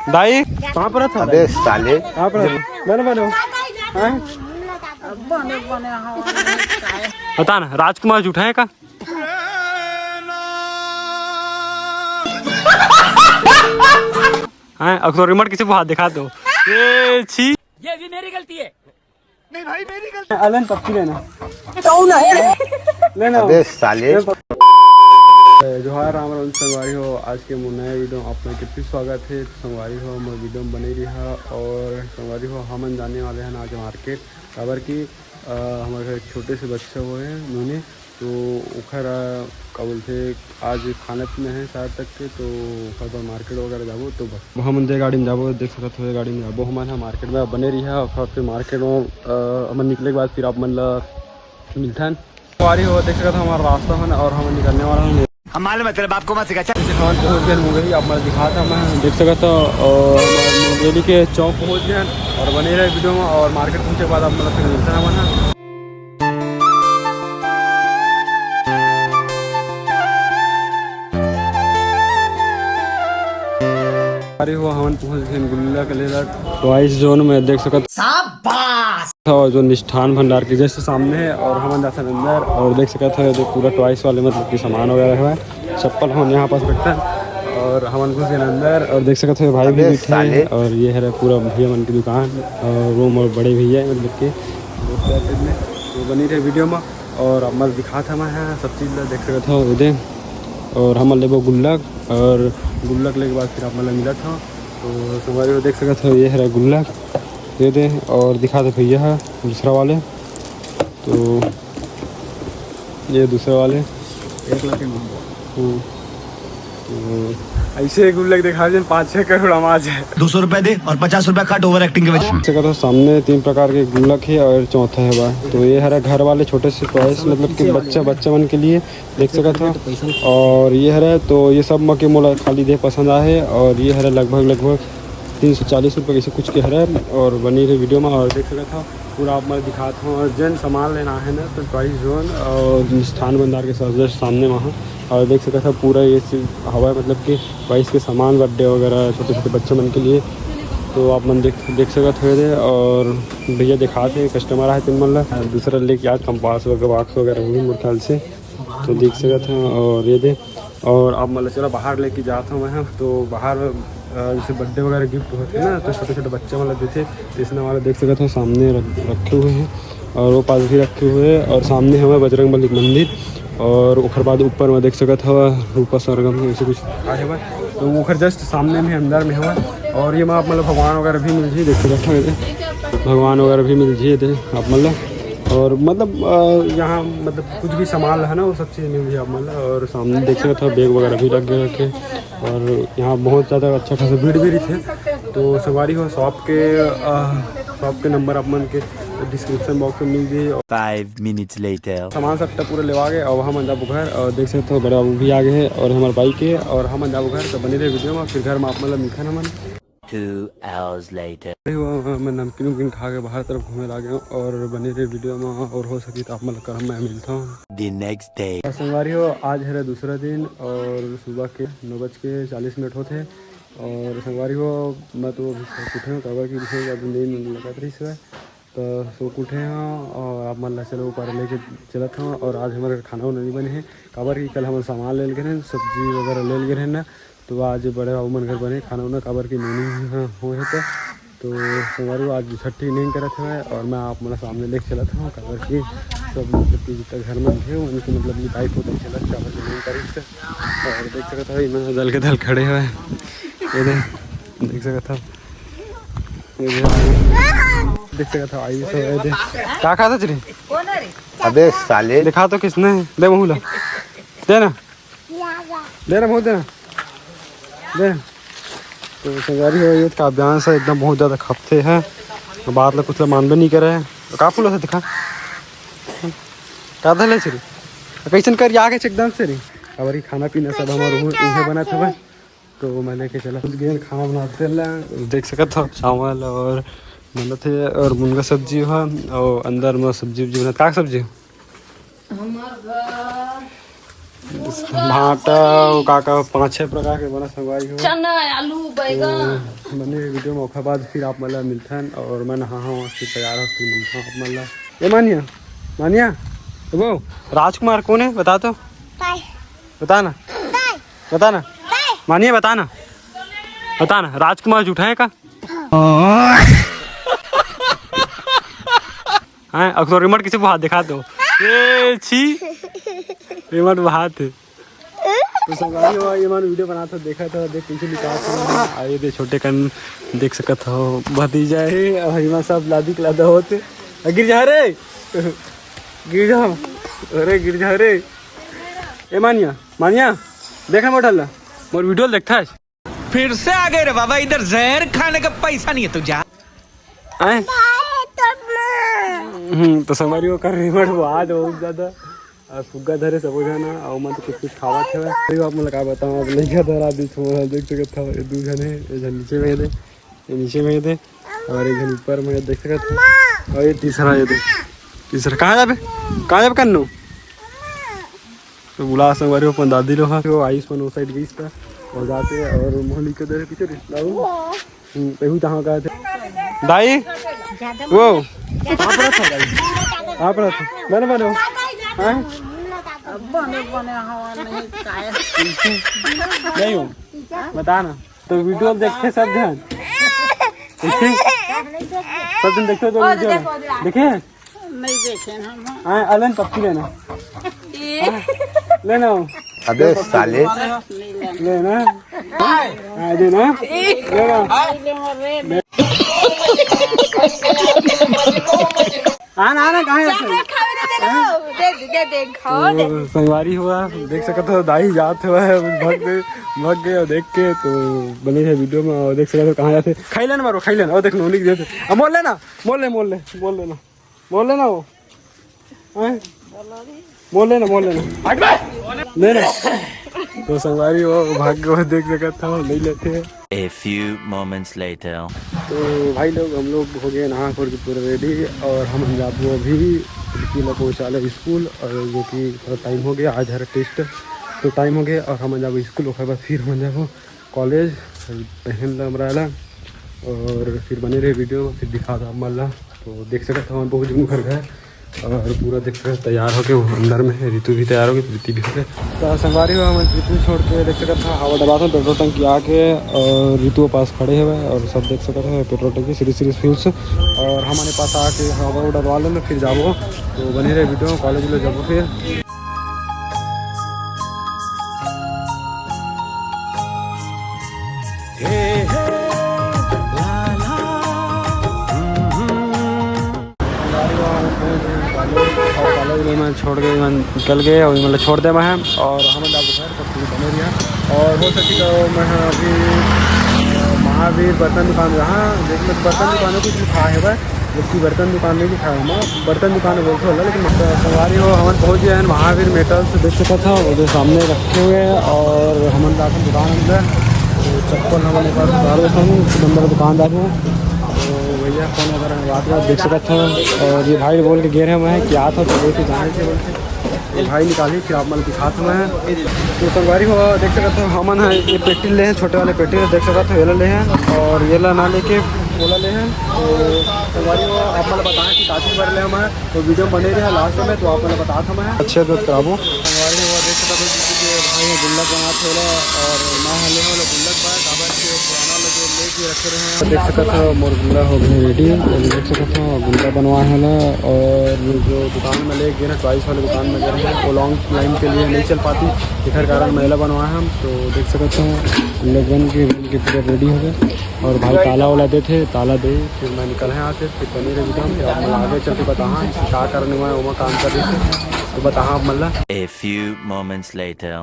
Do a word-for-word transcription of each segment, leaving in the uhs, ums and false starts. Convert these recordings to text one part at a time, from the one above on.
दाई, कहाँ पर था? अबे साले। कहाँ पर था? बने, बने हो। हैं? बता ना, राजकुमार झूठा है का? हैं, अब तो रिमोट किसी को हाथ दिखा दो। ए, छी। ये भी मेरी गलती है। अलन पप्पी लेना। लेना। अबे साले। जोहार, राम राम संगवारी हो। आज के मोर नया वीडियो में आप लोग के फिर स्वागत है। तो संगवारी हो, हमर वीडियो में बने रहा। और संगवारी हो, हमन जाने वाले हैं आज मार्केट, काबर कि अ, हमर घर एक छोटे से बच्चा वो है, नूनी, तो ओखर, अ, का बोलथे, आज खाना पीना है शायद तक के, तो ओखर बर मार्केट वगैरह जाबो। तो बस, हमन दे गाड़ी में जाबो, देख सकत हो, ये गाड़ी में जाबो हमन ह मार्केट में। बने रहिहा, और फिर मार्केट में, अ, हमन निकले के बाद फिर आप मन ला मिलथन। सवारी हो, देख सकत हो, हमारा रास्ता हन और हमन निकलने वाला हन। हम मालूम है, तेरे बाप को मत सिखा, चल। जैसे हमन पहुंच गए मुंगेली, आप मन दिखा था मैं, देख सकत हो, और हमन मुंगेली के चौक पहुंच गए हन। और बने रहे वीडियो में, और मार्केट पहुंचे के बाद आप मन फिर मिलथन हमन ह। अरे हो, हमन पहुंच गए गुल्लक लेलक टॉयज जोन में, देख सकत हो। शाबाश। और जो मिष्ठान भंडार के जस्ट सामने है, और हमन जाथन अंदर और देख सकत हो, ये पूरा टॉयज वाले, मतलब कि सामान वगैरह है, चप्पल हमन यहाँ पास रखथन। और हमन घुस गए अंदर और देख सकत हो, भाई भी अबे बैठे हैं। साले। और ये है पूरा भैया मन की दुकान और रूम और बड़े भैया, मतलब कि तो बनी रहे वीडियो में। और अब मैं दिखात हूँ मैं यहाँ सब चीज़ ला, देख सकत हो ये दे। और हमन लेबो गुल्लक, और गुल्लक लेके बाद फिर आप मन ला मिलत हूँ। तो संगवारी हो, देख सकत हो, ये हरे गुल्लक, ये दे। और दिखा दे भैया है दूसरा वाले, तो ये दूसरा वाले। एक लाख के महंगा। हम्म। तो ऐसे गुल्लक दिखा दे, पाँच छः करोड़ आवाज है। दो सौ रुपए दे और पचास रुपए कट ओवर एक्टिंग के वजह। देख सकत हो, सामने तीन प्रकार के गुल्लक है और चौथा है बा। तो ये हरे घर वाले छोटे से टॉयज, मतलब कि बच्चा, बच्चा मन के लिए, देख सकत हो। और ये हरे, तो ये सब म के मोला खाली दे पसंद आए हे। और ये हरे लगभग, लगभग तीन सौ चालीस रुपये कैसे कुछ के हरे। और बनी रहे वीडियो में। और देख सकत हो, पूरा आप मन दिखात हो। और जन सामान लेना है ना, तो टॉयज जोन और मिष्ठान भंडार के साथ जस्ट सामने वहाँ। और देख सकत हो, पूरा ये चीज हवा, मतलब कि टॉयज के सामान, बर्थडे वगैरह, छोटे छोटे बच्चे मन के लिए। तो आप मन देख, देख सकत हो ये दे। और भैया दिखात हे, कस्टमर आए तेन मन ला। दूसरा लेके आज कंपास वगैरह, बॉक्स वगैरह होंगे मोर ख्याल से, तो देख सकत हो। और ये दे, और आप मन ला चला बाहर लेके जात हूँ मैं, तो बाहर, अ, जैसे बर्थडे वगैरह गिफ्ट होते हैं ना, तो छोटे छोटे बच्चे मन ला देथे, तो इसने वाला देख सकत हो, सामने रख-, रखे हुए हैं। और वो पास भी रखे हुए हैं, और सामने हमारे बजरंग बली के मंदिर, और ओकर बाद ऊपर में देख सकत हवा रूपा सरगम ऐसे कुछ आहे बा। तो ओकर जस्ट सामने में अंदर में हवा। और ये में आप मतलब भगवान वगैरह भी मिल जी, देख सकत हवा ये दे, भगवान वगैरह भी मिल जी ये दे आप मतलब। और मतलब, अ, यहाँ मतलब कुछ भी सामान है ना, वो सब चीज़ मिल जी आप मतलब। और सामने देख सकत हवा बैग वगैरह भी लग गए रखे। और यहाँ बहुत ज़्यादा अच्छा खासा भीड़ भी रही थे। तो संगवारी हो, शॉप के, अ, शॉप के नंबर आप मन के डिस्क्रिप्शन बॉक्स में मिल जाही। Five minutes later. सामान सबटा पूरा लेवा गए, अब हमन जाबो घर। और देख सकत हो, बड़े बाबू भी आ गए हैं और हमारे बाइक है, और हमन जाबो घर। तो बने रहे वीडियो में, फिर घर में आप मन ला मिलथन हमन। Two hours later. अरे वाह, मैं नमकीन उमकीन खा के बाहर तरफ घूमे लागे हूँ, और बने रहे वीडियो में, और हो सकी तो आप मन ला घर में मिलता हूँ। The next day. और संगवारी हो, आज हरे दूसरा दिन और सुबह के नौ बज के चालीस मिनट होते हैं। और संगवारी हो, मैं तो अभी सो उठे हूँ, काबर कि विशेष अब नींद लगत रही है। तो सो के उठे हूँ और आप मन ला चलो ऊपर लेके चलत हूँ। और आज हमारे घर खाना वाना नहीं बने है, काबर कि कल हम सामान ले गए हैं, सब्जी वगैरह ले गए हैं ना, तो आज बड़े बाबू मन घर बने खाना वाना, काबर कि नूनी हो है तो। तो संगवारी हो, आज छठी नहीं करत हवे और मैं आप मन ला सामने लेके चलत हूँ, काबर कि सब मतलब कि जितना घर में थे उनके मतलब कि बाइक होते चलत, काबर कि नहीं करिस। और देख सकत हो, इमन दल के दल खड़े हुए हैं। ये दे, देख सकत हो। ये दे, देख सकत हो, आई सब ये दे। का खाता चली? अबे साले। दिखा तो किसने? दे महू ला। दे ना। दे ना, बहुत दे ना। दे ना। तो संगवारी हो, ये काव्यांश है, एकदम बहुत ज़्यादा खपते हैं। बात ला कुछ ला मानबे नहीं करे। तो का फूल से दिखा? का धले छे रे? कैसन कर आगे छे एकदम से रे। अब ये खाना पीना सब हमारे उहे, उहे बना था भाई। तो मैं लेके चला। गेन खाना बनाते ला। देख सकत हो, चावल और बनत है और मुनगा सब्जी हुआ, और अंदर में सब्जी उब्जी बनत। का सब्जी? हमार घर। भांटा, अउ का का पांच छह प्रकार के बना संगवारी हो। चना, आलू, बैगन। तो बने video में, ओखर बाद फिर आप मन ला मिलथन, अउ मैं नहा हूँ, फिर तैयार हो, फिर मिलथन आप मन ला। ए मानिया, मानिया, ए वो राजकुमार कौन है, बता तो। काय? बता ना। काय? बता ना। काय? मानिया, बता ना। बता ना, राजकुमार जूठा है का? हाँ, अब तो remote किसी को हाथ दिखा दो। ए, छी। Remote वहां थे। तो संगवारी हो, ये मन video बनात हो, देखत हो, देख कैसे निकाल। आ ये दे छोटे कन देख सकत हो, भतीजा है, और ये मन सब लादी के लादा होते। आ, गिर जा रे, गिर जा, अरे गिर जा रे। ए मानिया, मानिया, देख ना मोटल, मोर video देखता है। फिर से आ गए रे बाबा, इधर जहर खाने का पैसा नहीं है, तू जा। आए? हम्म, तो संगवारी हो कर remote वहां दे बहुत ज्यादा। और फुग्गा धरे सबो झन, और मन तो कुछ कुछ खावत हवे। अरे आप मन ला का बताऊं, अब लइका धरा दी छोड़, देख सकत हव, ये दू झन है, ये झन नीचे में दे, ये नीचे में दे, और एक झन ऊपर में देख सकत हव, और ये तीसरा ये दे, तीसरा। कहाँ जाबे, कहाँ जाबे कन्नू? तो बुला संगवारी हो अपन दादी लोग हा, वो आयुष मन वो side गईस था, और जाते और मोहली के दे पीछे रिश्ता हम्म, एहू तहाँ का थे। दाई, वो, आप रहत हो दाई? आप रहत हो? बने, बने हो? हैं? बने, बने हवा नहीं, काय? नहीं हो? बता ना। तो video देखते सब जन? देखते? सब जन देखते हो तो video? देखे? नहीं देखे हम। हाँ, अलन पप्पी लेना। हाँ, लेना हो। अबे साले। लेना। हाँ, देना। लेना। आना, आना, कहाँ है? चॉकलेट खावे दे दे, दे दे, दे दे, खाओ दे। तो संगवारी हुआ, देख सकत हो, दाई जात हुआ है, भग गए, भग गए और देख के, तो बने है video में, और देख सकत हो, कहाँ जाते, खाई लेना मारो, खाई लेना, और देख नोनी के देते, अब मोल लेना, मोल ले, मोल ले, मोल लेना। मोल लेना वो। हैं? मोल लेना, मोल लेना। ले ना। तो संगवारी हो, भाग्य हो, देख सकत हो, नहीं लेते हैं। A few moments later. तो भाई लोग, हम लोग हो गए नहा खोर के पूरा ready, और हम जाबो अभी रितु ला पहुँचा ले स्कूल, और जो कि थोड़ा time हो गया, आज हर test, तो time हो गया, और हम जाबो स्कूल, ओकर बाद फिर हम जाबो college, पहन ला हमरा ला, और फिर बने रहे video में, फिर दिखा दा मल्ला। तो देख सकत हवन बहुत जन घर घर, और पूरा देख सकत तैयार होके वो अंदर में है, रितु भी तैयार होके, प्रीति भी होके। तो संगवारी हो, हम रितु छोड़ के देख सकत था हवा डलात हन पेट्रोल टंकी आके, और रितु पास खड़े हुए और सब देख सकत है पेट्रोल टंकी श्री श्री फ्यूल्स, और हमारे पास आके हवा डलवा लेना, फिर जाबो। तो बने रहे video में, college ले जाबो फिर। और college में मैं छोड़ के मैं निकल गए और मतलब छोड़ दे मैं, और हम लोग घर पर पूरी बने रहिया। और हो सके तो मैं अभी, अ, महावीर बर्तन दुकान रहा, देख लो बर्तन दुकान में कुछ लिखा है भाई, जबकि बर्तन दुकान नहीं लिखा है, वहाँ बर्तन दुकान बोलते होला, लेकिन मतलब संगवारी हो, हमन पहुँच गए हैं महावीर मेटल्स, देख सकत हो, वो जो सामने रखे हुए हैं, और हमन जाथन दुकान अंदर, तो चप्पल हमन एक बार उतार देथन, एक नंबर दुकानदार है, तो भैया फोन वगैरह बात बात देख सकत हो, और ये भाई बोल के गे रहे हैं मैं कि आत हो तो लेके जाने के बोल के। ये भाई निकाली, फिर आप मन दिखात हूँ मैं। तो संगवारी हो, देख सकत हो, हमन ह ये पेटी ले हैं, छोटे वाले पेटी देख सकत हो, ये ले हैं, और ये ला ना लेके ओला ले हैं। तो संगवारी हो, आप मन बताएं कि काफी बार ले हम हैं, तो video में बने रहे last में, तो आप मन बतात हूँ मैं। अच्छे से कराबो। संगवारी हो, देख सकत हो, दीदी के भाई गुल्लक बनात होला, और मैं हले होला गुल्लक बा, काबर के पुराना वाला जो लेके रखे रहे हैं। देख सकत हो, मोर गुल्ला हो गए ready, और देख सकत हो, गुल्ला बनवा है ना, और जो दुकान में ले गए ना, टॉयज वाले दुकान में गए हैं, वो long line के लिए नहीं चल पाती, इधर कारण महिला बनवा है हम। तो देख सकत हो, गुल्ला बन के, बन के पूरा ready हो गए, और भाई ताला वाला देते, ताला दे, फिर मैं निकल यहाँ से, फिर बने रहे video में, फिर आप मन आगे चल के बताहा कि का करने हुआ है, ओमा काम कर रही थी, तो बताहा आप मन ला। A few moments later.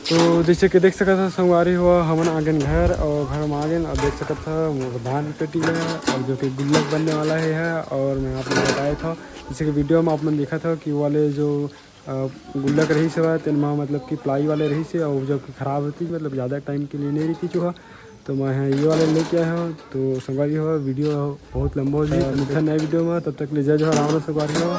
तो जैसे कि देख सकत हो संगवारी हो, हमन आ गेन घर और घर में आ गेन और देख सकत हो मोर धान पेटी है और जो कि गुल्लक बनने वाला है, है। और मैं आप लोग बताए था जैसे कि video में आप मन देखा था कि वो वाले जो, अ, गुल्लक रही से तेन में मतलब कि प्लाई वाले रही से और जो कि खराब होती मतलब ज़्यादा time के लिए नहीं रहती चूहा, तो मैं यहाँ ये वाले लेके आया हूँ। तो संगवारी हो, video बहुत लंबा हो जाए, मिलता है नए video में, तब तक ले जय जोहार, राम राम संगवारी हो।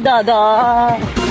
दादा।